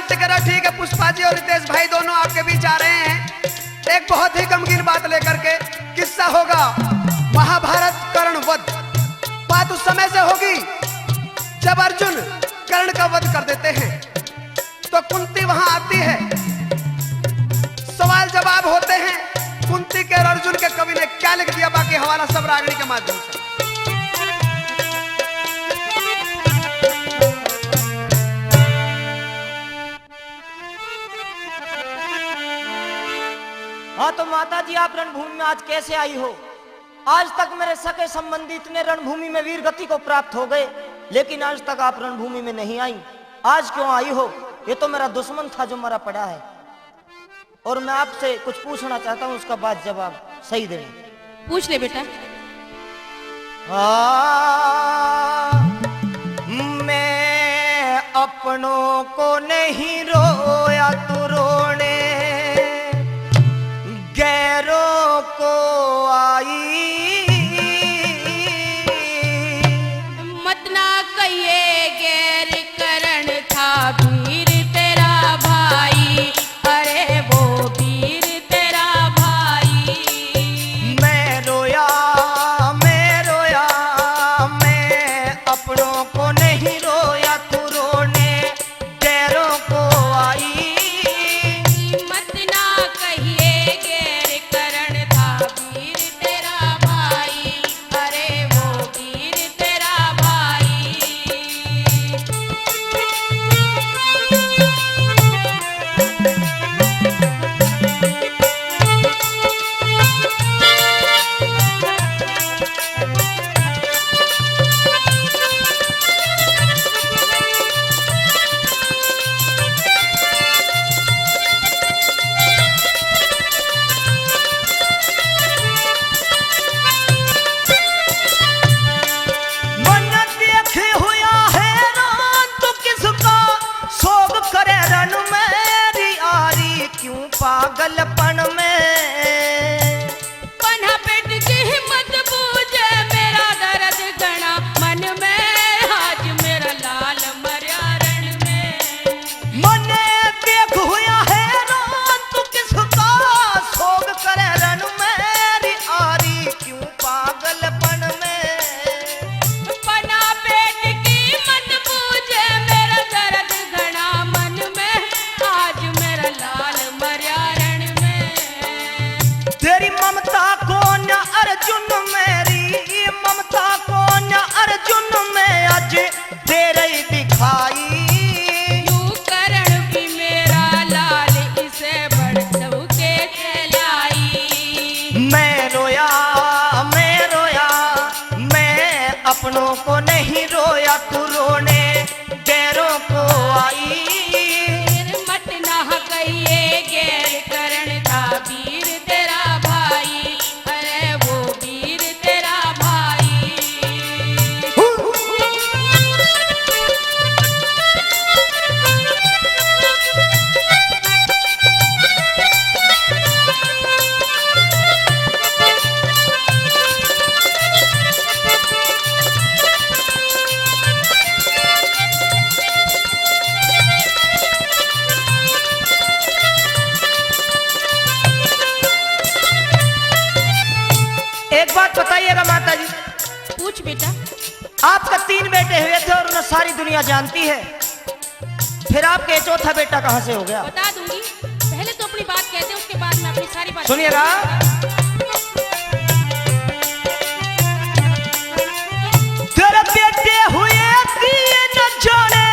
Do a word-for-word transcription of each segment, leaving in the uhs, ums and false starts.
करो, ठीक है, पुष्पा जी और रितेश भाई दोनों आपके बीच आ रहे हैं एक बहुत ही गमगीन बात लेकर के। किस्सा होगा महाभारत कर्ण वध। बात उस समय से होगी जब अर्जुन कर्ण का वध कर देते हैं, तो कुंती वहां आती है, सवाल जवाब होते हैं। कुंती के और अर्जुन के कवि ने क्या लिख दिया, बाकी हवाला सब रागनी के माध्यम से। हाँ, तो माता जी, आप रणभूमि में आज कैसे आई हो? आज तक मेरे सगे संबंधी इतने रणभूमि में वीर गति को प्राप्त हो गए, लेकिन आज तक आप रणभूमि में नहीं आई। आज क्यों आई हो? ये तो मेरा दुश्मन था जो मरा पड़ा है, और मैं आपसे कुछ पूछना चाहता हूँ, उसका बात जवाब सही देना। पूछ ले बेटा। हाँ, मैं अपनों को नहीं रोया तू रोने, गैरों को आई। मत ना कहिए गैर करण था वीर तेरा भाई, अरे वो वीर तेरा भाई। मैं रोया, मैं रोया, मैं अपनों को नहीं रोया तू रोने, गैरों को आई। मत ना कहिए गैर करण था वीर तेरा भाई, अरे वो वीर तेरा भाई। मन देखे हुआ हैरान तू किसका, सोग करे रण मेरी आरी, क्यों पागलपन में। पन्हा पेट की हिम्मत बूझे, मेरा दर्द घना मन में, आज मेरा लाल मरया रण में। मने देख हुआ हैरान तू किसका, सोग करे रण मेरी आरी, क्यों पागलपन में। पन्हा पेट की मत बूझे, मेरा दर्द घना मन में, आज मेरा लाल मरया रण में। तेरी ममता को न अर्जुन, मेरी ममता को न अर्जुन में, आज दे रही दिखाई। यू करण भी मेरा लाल, इसे बढ़ चौके कहलाई। मैं रोया, मैं रोया, मैं अपनों को नहीं रोया तू रोने, गैरों को आई। फिर मत ना कहिए गैर करण था वीर तेरा भाई, अरे वो वीर तेरा भाई। एक बात बताइएगा माता जी। पूछ बेटा। आपका तीन बेटे हुए थे और उन्हें सारी दुनिया जानती है, फिर आपके चौथा बेटा कहाँ से हो गया? बता दूंगी, पहले तो अपनी बात कह दे, उसके बाद मैं अपनी सारी बात सुनिएगा। तेरे बेटे हुए तीन जाने,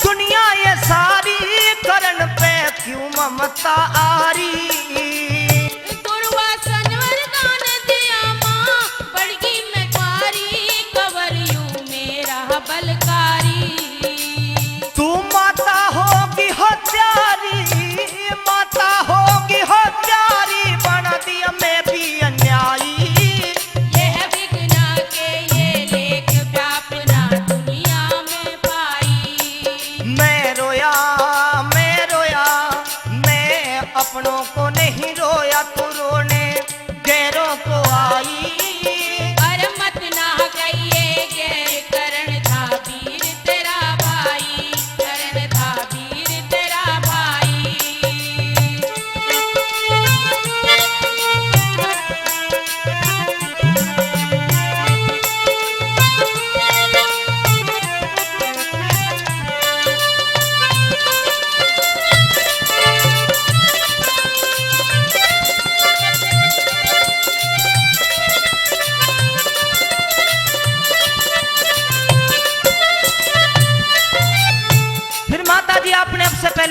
दुनिया ये सारी करण पे क्यों ममता आ रही। दुर्वासन वरदान दिया माँ, बड़गी मैं कारी, कवर यू मेरा बलकारी। तू माता होगी हत्यारी, माता होगी हत्यारी, बना दिया मैं भी अन्यायी। यह विघ्ना के ये लेख व्यापना दुनिया में पाई। मैं रोया, मैं रोया, मैं अपनों को नहीं रोया तू रोने, गैरों को आई। अरे मत ना कहिए गैर करण था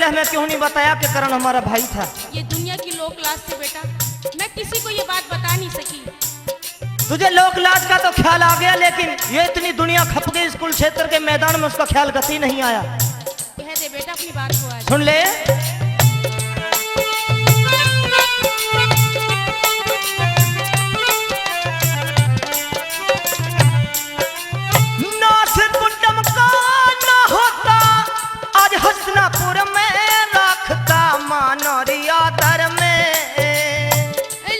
हमें क्यों नहीं बताया कि करण हमारा भाई था? ये दुनिया की लोक लाज से बेटा, मैं किसी को ये बात बता नहीं सकी। तुझे लोक लाज का तो ख्याल आ गया, लेकिन ये इतनी दुनिया खप गई इस कुरुक्षेत्र के मैदान में, उसका ख्याल कतई नहीं आया। कह दे बेटा अपनी बात को आज। सुन ले। नाश कुटुंब का ना होता, आज हस्तिनापुर में रखता मान और आदर में।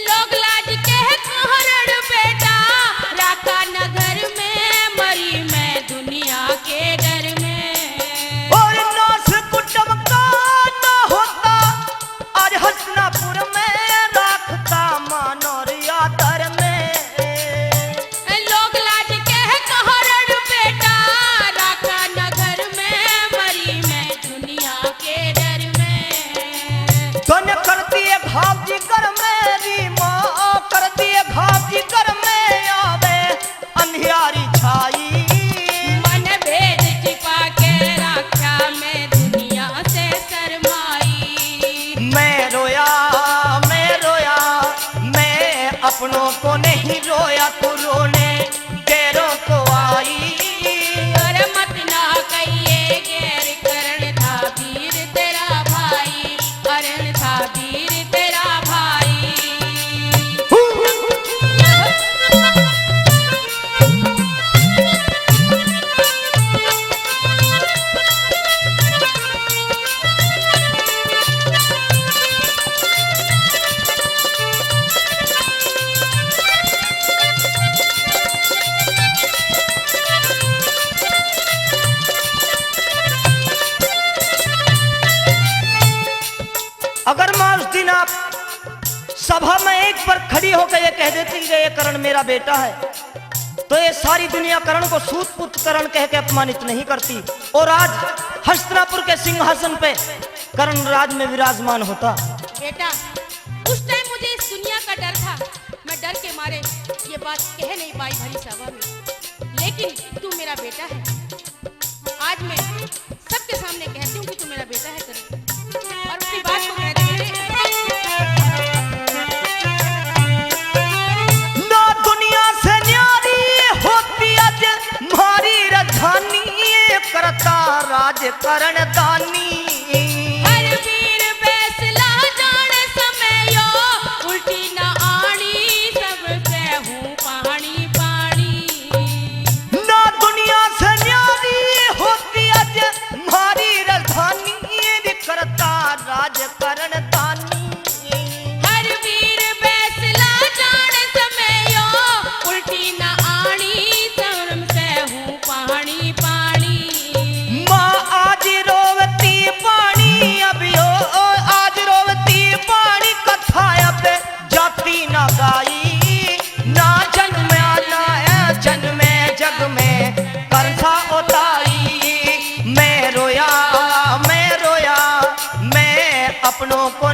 लोग लाज कह कहरण बेटा, राखा नगर में, मरी मैं दुनिया के डर में। और नाश कुटुंब का ना होता, आज हस्तिनापुर में रखता मान और आदर में। लोग लाज कह कहरण बेटा, राखा नगर में, मरी मैं दुनिया के डर में। तूने कर दिए घाव जिगर में, री माँ, कर दिए घाव जिगर में, आवे अंधियारी छाई। मन भेद छिपा के राख्या, मैं दुनिया से शर्माई। मैं रोया, मैं रोया, मैं अपनों को नहीं रोया, तू रोने गैरों को आई। अरे मत ना कहिए गैर, करण था वीर तेरा भाई, करण था वीर तेरा भाई। अगर माँ उस दिन आप सभा में एक बार खड़ी होकर ये कह देती कि ये करण मेरा बेटा है, तो ये सारी दुनिया करण को सूत पुत्र करण कह के अपमानित नहीं करती, और आज हस्तिनापुर के सिंहासन पे करण राज में विराजमान होता। बेटा, उस टाइम मुझे इस दुनिया का डर था, मैं डर के मारे ये बात कह नहीं पाई भरी सभा में, लेकिन तू मेरा बेटा है। आज मैं सबके सामने कहती हूँ कि तू मेरा बेटा है करण, और अपनी बात को कह दे। ना दुनिया से न्यारी होती आज म्हारी राजधानी, करता राज करण दानी। हर वीर फैसला जान समय यो, उल्टी ना आनी, सबके हूँ पानी पानी। ना दुनिया से न्यारी होती आज म्हारी राजधानी, करता राज करण दानी। हर वीर फैसला जान समय यो, उल्टी ना आनी, शर्म से हूँ पानी पानी। माँ आज रोवती पानी अब यो, आज रोवती पानी कथा अब जाती ना गाई। ना जन्म ना जन्म जग में करसा उताई। मैं रोया, मैं रोया, मैं अपनों को